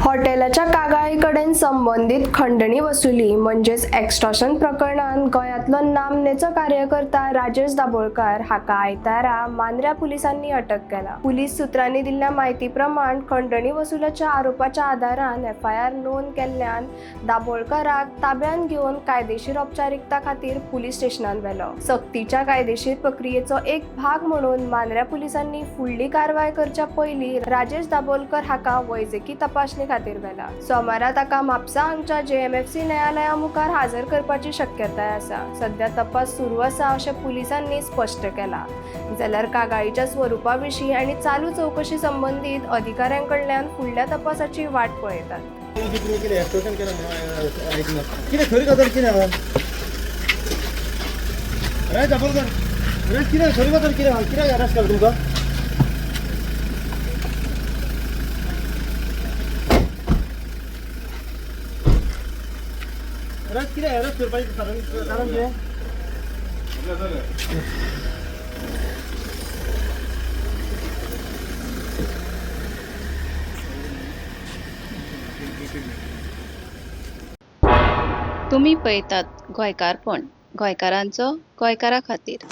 हॉटेलाच्या कागाळी कडेन संबंदीत खंडणी वसुली म्हणजेच एक्स्टॉर्शन प्रकरणांत गोंयांतलो नामनेचो कार्यकर्ता राजेश दाभोळकर हाका आयतारा मांद्र्या पुलिसांनी अटक केला. पुलीस सुत्रांनी दिल्ल्या म्हायती प्रमाण खंडणी वसुलाच्या आरोपाच्या आदारान एफआयआर नोंद केल्ल्यान दाभोळकराक ताब्यांत घेवन कायदेशीर औपचारिकता खातीर पुलीस स्टेशनात व्हेलो. सक्तीच्या कायदेशीर प्रक्रियेचो एक भाग म्हणून मांद्र्या पुलिसांनी फुडली कारवाय करच्या पयलीं राजेश दाभोलकर हाका वैजकी तपासणी खातीर व्हेला. सोमारा ताका म्हापसा हांगच्या जेएमएफसी न्यायालया मुखार हजर करपाची शक्यताय आसा. सध्या तपास सुरू आसा अशें पुलिसांनी स्पश्ट केलां. जाल्यार कागाळीच्या स्वरुपा विशीं आनी चालू चवकशी संबंदीत अधिकाऱ्यां कडल्यान फुडल्या तपासाची वाट पळयतात. तुमी कितें एक्सटॉर्शन केलें म्हणून आयकलां. कितें खरी गजाल कितें आहा? राज दाबोळकर, राज, कितें खरी गजाल कितें आहा? कित्याक अरेस्ट केला तुमकां? राज, कितें अरेस्ट करपाचें कारण कारण कितें? तुमी पळयतात गोंयकारपण, गोंयकारांचो गोंयकारा खातीर.